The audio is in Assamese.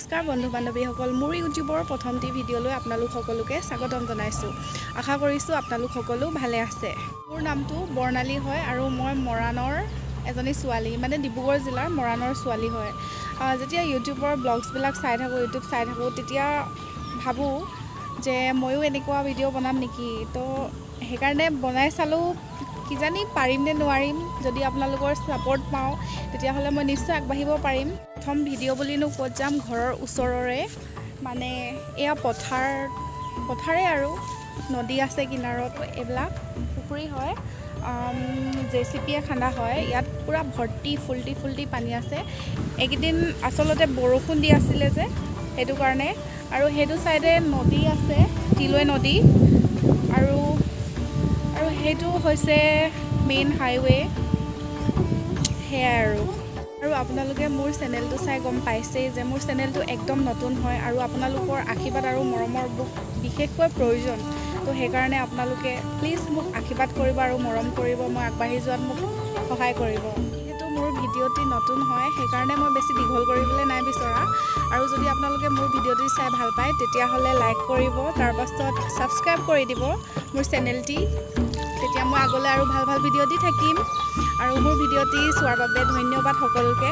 নমস্কাৰ বন্ধু বান্ধৱীসকল, মোৰ ইউটিউবৰ প্ৰথমটি ভিডিঅ'লৈ আপোনালোক সকলোকে স্বাগতম জনাইছোঁ। আশা কৰিছোঁ আপোনালোক সকলো ভালে আছে। মোৰ নামটো বৰ্ণালী হয় আৰু মই মৰাণৰ এজনী ছোৱালী, মানে ডিব্ৰুগড় জিলাৰ মৰাণৰ ছোৱালী হয়। যেতিয়া ইউটিউবৰ ব্লগছবিলাক চাই থাকোঁ, ইউটিউব চাই থাকোঁ, তেতিয়া ভাবোঁ যে ময়ো এনেকুৱা ভিডিঅ' বনাম নেকি। তো সেইকাৰণে বনাই চালোঁ, কিজানি পাৰিম নে নোৱাৰিম। যদি আপোনালোকৰ ছাপৰ্ট পাওঁ, তেতিয়াহ'লে মই নিশ্চয় আগবাঢ়িব পাৰিম। প্ৰথম ভিডিঅ' বুলিনো ক'ত যাম, ঘৰৰ ওচৰৰে মানে এয়া পথাৰ, পথাৰে আৰু নদী আছে কিনাৰত। এইবিলাক পুখুৰী হয়, জেচিপিয়ে খান্দা হয়। ইয়াত পূৰা ভৰ্তি ফুল্টি ফুল্টি পানী আছে। এইকেইদিন আচলতে বৰষুণ দি আছিলে যে, সেইটো কাৰণে। আৰু সেইটো ছাইডে নদী আছে, তিলৈ নদী। আৰু আৰু সেইটো হৈছে মেইন হাইৱে। সেয়াই আৰু। আৰু আপোনালোকে মোৰ চেনেলটো চাই গম পাইছেই যে মোৰ চেনেলটো একদম নতুন হয় আৰু আপোনালোকৰ আশীৰ্বাদ আৰু মৰমৰ মোক বিশেষকৈ প্ৰয়োজন। তো সেইকাৰণে আপোনালোকে প্লিজ মোক আশীৰ্বাদ কৰিব আৰু মৰম কৰিব, মই আগবাঢ়ি যোৱাত মোক সহায় কৰিব। যিহেতু মোৰ ভিডিঅ'টি নতুন হয়, সেইকাৰণে মই বেছি দীঘল কৰিবলৈ নাই বিচৰা। আৰু যদি আপোনালোকে মোৰ ভিডিঅ'টি চাই ভাল পায়, তেতিয়াহ'লে লাইক কৰিব, তাৰপাছত ছাবস্ক্ৰাইব কৰি দিব মোৰ চেনেলটি। তেতিয়া মই আগলৈ আৰু ভাল ভাল ভিডিঅ' দি থাকিম। আৰু মোৰ ভিডিঅ'টি চোৱাৰ বাবে ধন্যবাদ সকলোকে।